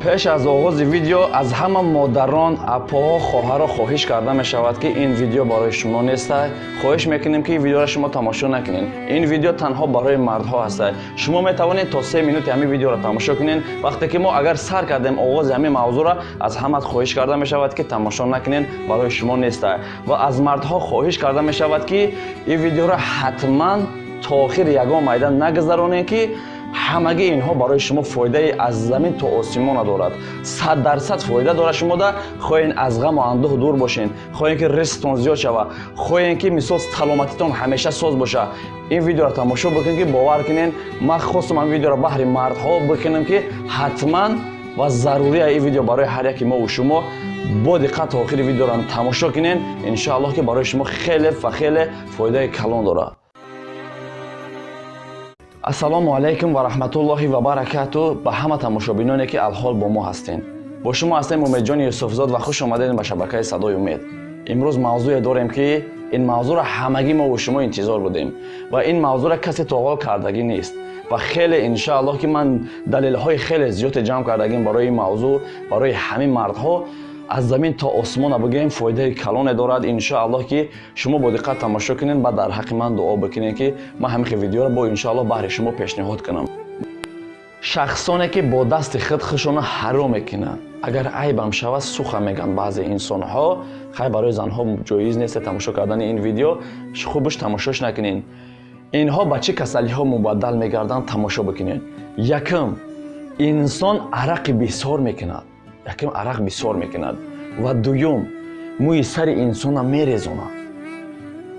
Пеш аз оғози видео аз ҳама модарон, апоҳо, хоҳарро хоҳиш карда мешавад, ки ин видео барои шумо нест. Хоҳиш мекунем, ки ин видеоро шумо тамошо накунед. Ин видео танҳо барои мардҳо ҳаст. Шумо метавонед то 3 минути ҳамин видеоро тамошо кунед. Вақте ки мо агар сар кардем оғози ҳамин мавзӯъро, аз ҳама хоҳиш карда мешавад, ки тамошо накунед, барои шумо нест. Ва аз мардҳо хоҳиш карда мешавад, ки ин видеоро ҳатман то охир ягон майдан нагузаронед, ки ҳамаги инҳо барои шумо фоидаи аз замин то осимона дорад. 100% фоида дорад. Шумо да хоҳен аз ғаму андӯҳ дур бошен, хоҳен ки ризқтон зиёд шава, хоҳен ки мисол саломатитон ҳамеша соз боша, ин видеоро тамошо бикунед, ки бовар кунед, ман хостам ин видеоро баҳри мардҳо бикунам, ки ҳатман ва зарурия ин видео барои ҳар яки мо ва шумо. Бо диққат то охири видеоро тамошо кунед, иншоаллоҳ ки барои шумо хеле ва хеле фоидаи калон дорад. Ассалому алайкум ва раҳматуллоҳи ва баракату ба ҳама тамошобиноне, ки алҳол бо мо ҳастед. Бо шумо ҳастем Умедҷони Юсуфзод ва хуш омадед ба шабакаи Садои Умед. Имрӯз мавзӯе дорем, ки ин мавзӯъро ҳамагӣ мо ва шумо интизор будем ва ин мавзӯъро касе то ҳол кардагӣ нест. Ва хеле иншааллоҳ ки ман далелҳои хеле зиёде ҷамъ кардагим барои ин мавзӯъ, барои ҳамин мардҳо аз замин то осмона бигӯем фоидаи калоне дорад. Иншааллоҳ ки шумо бо диққат тамошо кунед, баъд дар ҳаққи ман дуо бикунед, ки ман ҳамин видеоро бо иншааллоҳ баҳри шумо пешниҳод кунам. Шахсоне ки бо дасти худ худшонро ҳаром мекунанд, агар айбам шавад суха мегӯянд баъзе инсонҳо. Хай, барои занҳо ҷоиз нест тамошо кардани ин видео, хубаш тамошош накунед. Инҳо ба чӣ касалиҳо мубаддал мегарданд, тамошо бикунед. Якум, инсон арақи бисёр мекунад. Якум, арақ бисёр мекунад. Ва дуюм, мӯи сари инсона мерезонад,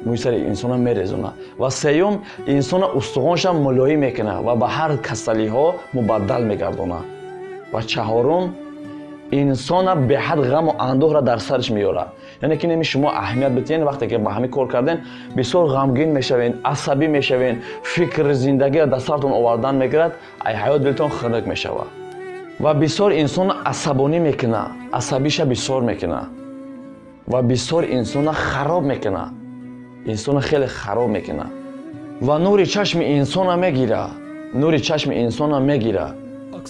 мӯи сари инсона мерезонад. Ва сеюм, инсона устухонша мулоим мекунад ва ба ҳар касалиҳо мубаддал мегардонад. Ва чаҳорум, инсона беҳад ғаму андӯҳра дар сараш меорад. Яъне ки неми шумо аҳамият битиҳен, вақте ки ба ҳамин кор карден, бисёр ғамгин мешавен, асабӣ мешавен, фикри зиндагиро дар сартон овардан мегирад, ай ҳаёт дилтон хунук мешавад. Ва бисёр инсона асабонӣ мекунад, асабиша бисёр мекунад ва бисёр инсона хароб мекунад, инсона хеле хароб мекунад. Ва нури чашми инсона мегирад, нури чашми инсона мегирад.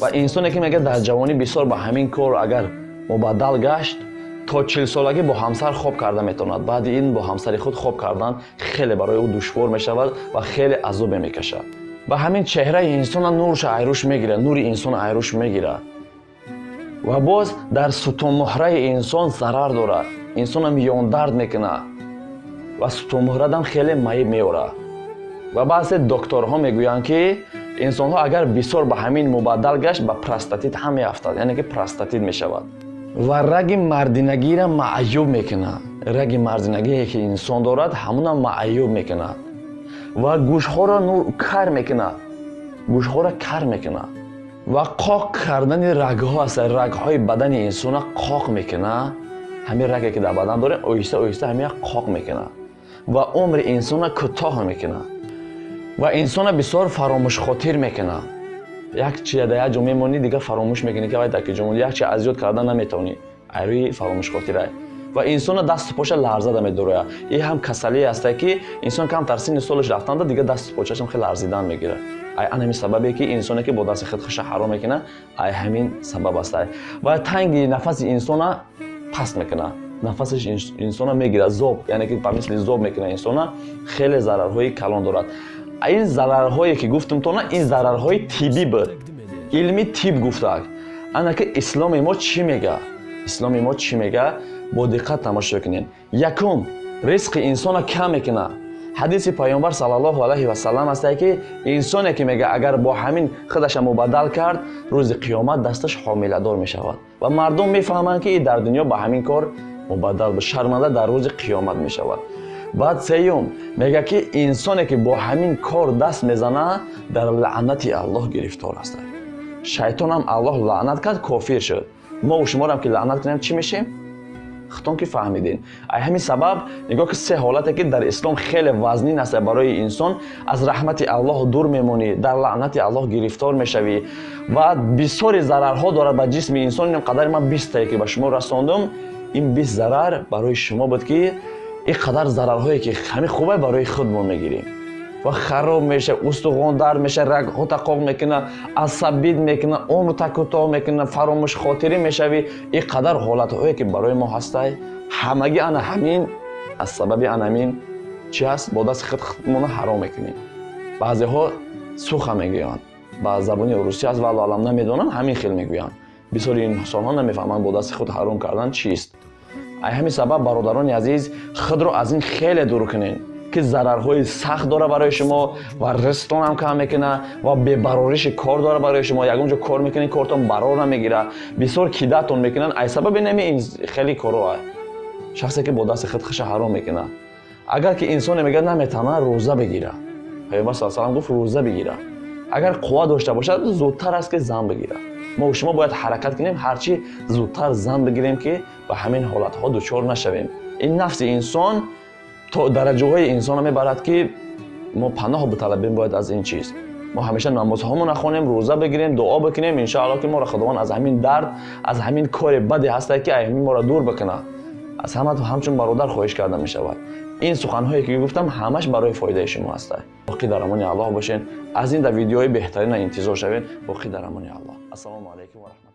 Ва инсоне ки мегӯяд дар ҷавонӣ бисёр ба ҳамин кор агар мубаддал гашт, то 40-солагӣ бо ҳамсар хоб карда метавонад. Баъди ин бо ҳамсари худ хоб кардан хеле барои ӯ душвор мешавад ва хеле азобе мекашад. Ба ҳамин чеҳраи инсона нурша айрӯш мегирад, нури инсона айрӯш мегирад. Ва боз дар сутунмуҳраи инсон зарар дорад, инсона миёндард мекунад ва сутунмуҳрадам хеле маиб меорад. Ва баъзе докторҳо мегӯянд, ки инсонҳо агар бисёр ба ҳамин мубаддал гашт, ба простатит ҳам меафтад, яъне ки простатит мешавад. Ва раги мардинагиро маъюб мекунад, раги мардинагие ки инсон дорад, ҳамона маъюб мекунад. Ва гӯшҳоро нур кар мекунад, гӯшҳоро кар мекунад. Ва қоқ кардани рагҳо аст, рагҳои бадани инсона қоқ мекунад. Ҳамин раге ки дар бадан дорем, оҳиста оҳиста ҳамин қоқ мекунад ва умри инсона кӯтоҳ мекунад. Ва инсона бисёр фаромӯшхотир мекунад. Як чиз дар як ҷо мемонӣ, дигар фаромӯш мекунӣ, ки вай дар ки ҷо монӣ, як чиз аз ёд кардан наметавонӣ, айрӯи фаромӯшхотирай. Ва инсона дасту поша ларзада медорояд. Ин ҳам касалие ҳаста, ки инсон камтар синни солаш рафтанда, дигар дасту почашам хеле ларзидан мегирад. Ай ан ҳамин сабабе ки инсоне ки бо дасти худ хуша ҳаром мекунад, ай ҳамин сабаб аст. Ва танги нафаси инсона паст мекунад, нафасаш инсона мегирад, зоб, яъне ки ба мисли зоб мекунад инсона. Хеле зарарҳои калон дорад. Ин зарарҳое ки гуфтам тона, ин зарарҳои тиббӣ буд, илми тиб гуфтак. Ана ки исломи мо чӣ мега, исломи мо чӣ мега, бо диққат тамошо кунед. Якум, ризқи инсона кам мекунад. Ҳадиси Пайғамбар саллаллоҳу алайҳи васаллам аст, ки инсоне ки мега агар бо ҳамин худаша мубаддал кард, рӯзи қиёмат дасташ ҳомиладор мешавад ва мардум мефаҳманд, ки дар дунё ба ҳамин кор мубаддал, шарманда дар рӯзи қиёмат мешавад. Баъд сеюм мега, ки инсоне ки бо ҳамин кор даст мезанад, дар лаънати Аллоҳ гирифтор аст. Шайтонам Аллоҳ лаънат кард, кофир шуд. Мо шуморам ки лаънат кунем, чӣ мешем? Худтон ки фаҳмидин. Ай ҳамин сабаб нигоҳ ки се ҳолате ки дар ислом хеле вазнин аст барои инсон: аз раҳмати Аллоҳ дур мемонӣ, дар лаънати Аллоҳ гирифтор мешавӣ ва бисёри зарарҳо дорад ба ҷисми инсон. Ин қадари ман 20-тае ки ба шумо расондум, ин 20 зарар барои шумо буд, ки ин қадар зарарҳое ки ҳамин хубе барои худмон мегирем. Ва хароб меша, устухон дард меша, рагҳота қоқ мекуна, асабит мекуна, умрта кӯтоҳ мекуна, фаромӯшхотирӣ мешавӣ. Ин қадар ҳолатҳое ки барои мо ҳастай, ҳамагӣ ана ҳамин аз сабаби ана ҳамин чи ҳаст, бо дасти худ худмона ҳаром мекунем. Баъзеҳо суха мегӯянд, ба забони русӣ аст, валло алам намедонанд, ҳамин хел мегӯянд. Бисёри инсонҳо намефаҳманд бо дасти худ ҳаром кардан чист. Ай ҳамин сабаб, бародарони азиз, худро аз ин хеле дур кунед, ки зарарҳои сахт дора барои шумо ва ризқтонам кам мекунад ва бебарориши кор дора барои шумо. Ягон ҷо кор мекунед, кортон барор намегирад, бисёр кидатон мекунанд. Ай сабаби нами ин хеле коро шахсе ки бо дасти худ хуша ҳаром мекунад. Агар ки инсоне мегӯяд наметавонад, рӯза бигира. Пайғамбар саллаллоҳу алайҳи васаллам гуфт, рӯза бигира. Агар қувва дошта бошад, зудтар аст ки зан бигира. Мо шумо бояд ҳаракат кунем, ҳарчи зудтар зан бигирем, ки ба ҳамин ҳолатҳо дучор нашавем. Ин нафси инсон то дараҷаҳои инсонро мебарад, ки мо паноҳ биталабем бояд аз ин чиз. Мо ҳамеша намозҳомонро хонем, рӯза бигирем, дуо бикунем, иншоалло, ки моро Худованд аз ҳамин дард, аз ҳамин кори баде ҳастае, ки ҳамин моро дур бикунад. Аз ҳама ҳамчун бародар хоҳиш карда мешавад. Ин суханҳое ки гуфтам, ҳамаш барои фоидаи шумо ҳастад. Боқӣ дар амони Аллоҳ бошед. Аз ин дар видеои беҳтарина интизор шавед. Боқӣ дар амони Аллоҳ. Ассалому алайкум ва раҳмат.